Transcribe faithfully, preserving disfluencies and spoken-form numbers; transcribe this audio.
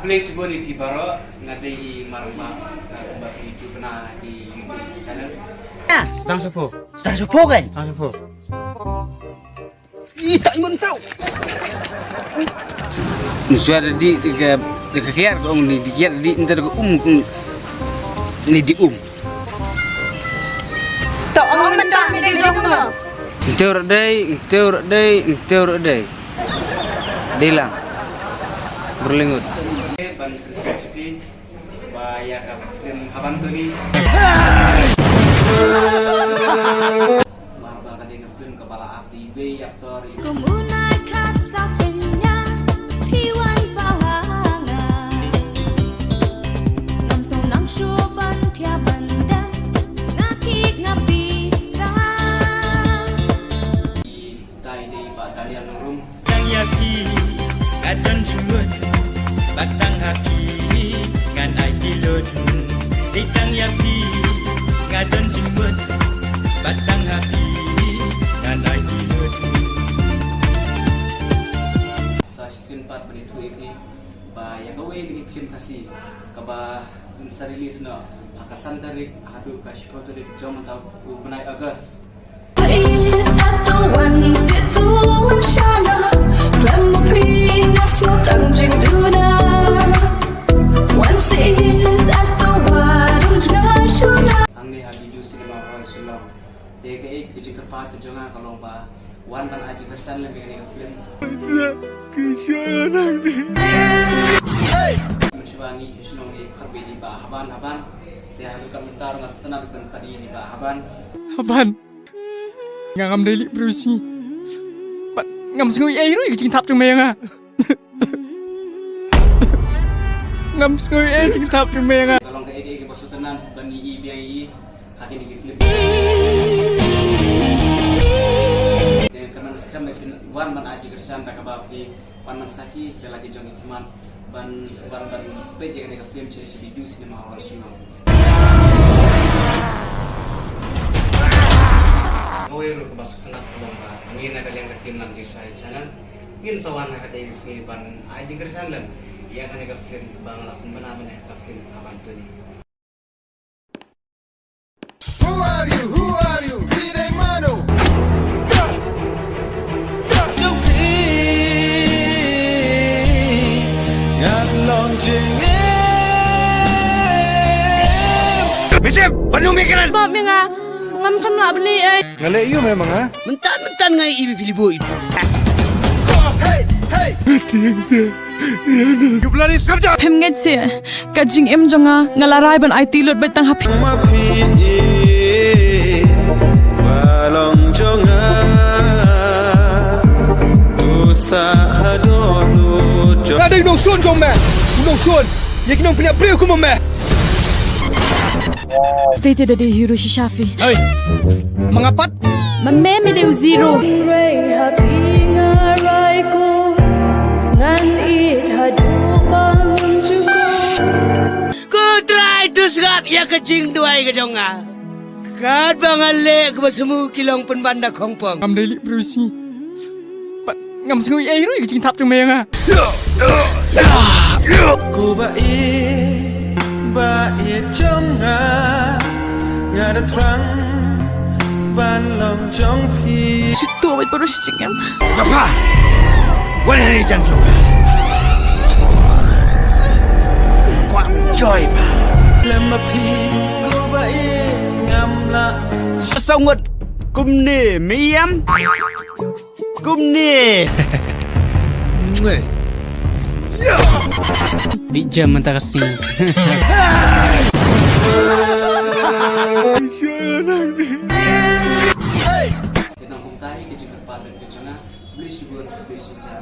Khublei shibun ïa phi baroh, nga dei i Maramba, nga kumba phi ju kynmaw ha ki YouTube channel. Sdang shapoh. Sdang shapoh kan? Sdang shapoh. Ih, tak ngun tau. Nuswa da di, da ka, da ka kiar ka ong ni di kiar di, ntar ka um, ni di um. To ong mynta me dei jong no. Ntew ra dei, ntew ra dei, ntew ra dei. Dei lang. Berlingut. Ban request phi ba ïa ka film Haban Tony. Mar ba ka dei ka film kaba la ap da iwei i actor. Kum u nai khat saw sien ïa phi wan paw ha nga. Ngam sngewsih shuh ban thiah ban dang na ki nga pisa. Dei dei Bah Daniel Nongrum. Tang ïa phi nga don jingmut, ba tang ha phi ngan aiti lut. Dei tang ïa phi nga don jingmut, ba tang ha phi ngan aiti lut. Sa shisien pat ban ïathuh ïa phi ba ïa kawei na ki film Khasi kaba yn sa release noh ha ka san tarik haduh ka shiphew tarik jong mynta u bnai August. Hangne ha Bijou Cinema Hall Shillong. Te kaei ka jingkyrpad ka jong nga ka long ba wan ban ai jingkyrshan lem ïa kane ka film. Mynshuwa ngi shnong ngi khot beit i Bah Haban Haban. Te haduh ka mynta nga sngewtynnat ban khot ïa i Bah Haban. Haban. Nga ngam dei leh briew shisha. Pat ngam sngew ei ruh ïa ka jingthap jong me ïa nga. Ngam sngew ei jingthap jong me ïa nga. Ka long kaei kaei kaba sngewtynnat ban ïohi biang ïa i ha kine ki film. Te ka nang skhem ïa phi wan ban ai jingkyrshan da kaba phi wan ban sakhi ïa la ki jong ki khmat ban wan ban peit ïa kane ka film sha Bijou Cinema Hall Shillong. Kawei ruh kaba sngewtynnat ka long ba ngi na ka liang ka team Nam Jingshai Channel ngin sa wan ha katei ka sngi ban ai jingkyrshan lem ïa kane ka film ba nga la pynbna mynne, ka film Haban Tony. Who are you? Who are you? Phi dei mano? Jong phi ngan long jingim. Bitim, panu mi kren. Bap mi nga ngam kham lah beli ai. Nga leh ïa me ma nga. Mynta mynta nga ïa i phi li boi. Hey, hey. Bitim, bitim. You bloody scum job. Phim ngeit seh ka jingim jong nga, nga la rai ban aiti lut beit tang ha phi. Ma phi ba long jong nga, tu sa ha do tu jong. Ka dei nongshun jong me, nongshun. Ïa ki nongpynïap briew kum me. Te te da dei hero shisha phi. Hey. Ma nga pat. Ma me me dei u zero. Rei ha phi nga rai ko ngan ïeit haduh ban jukut. Ko Trai, to sngap ïa ka jingduwai ka jong nga. Katba nga leh kaba thmu ki long pynban da khongpong. Ngam dei leh briew shisha. Pat ngam sngew ei ruh ïa ka jingthap jong me ïa nga. Ko ba ïeit, ba ïeit jong nga, nga da thrang ban long jong phi. Shu to bad baroh shi jingim. Ngapa? Wan hangne jan jong nga. Kwah enjoy ba. Lem ma phi ko ba ïeit ngam lah. Sa ngut kumne me ïam. Kumne. Dei jam mynta ka sngi. Hey! Ka nang kumta hi ka jingkyrpad ka jong nga. Khublei shibun, khublei shihajar.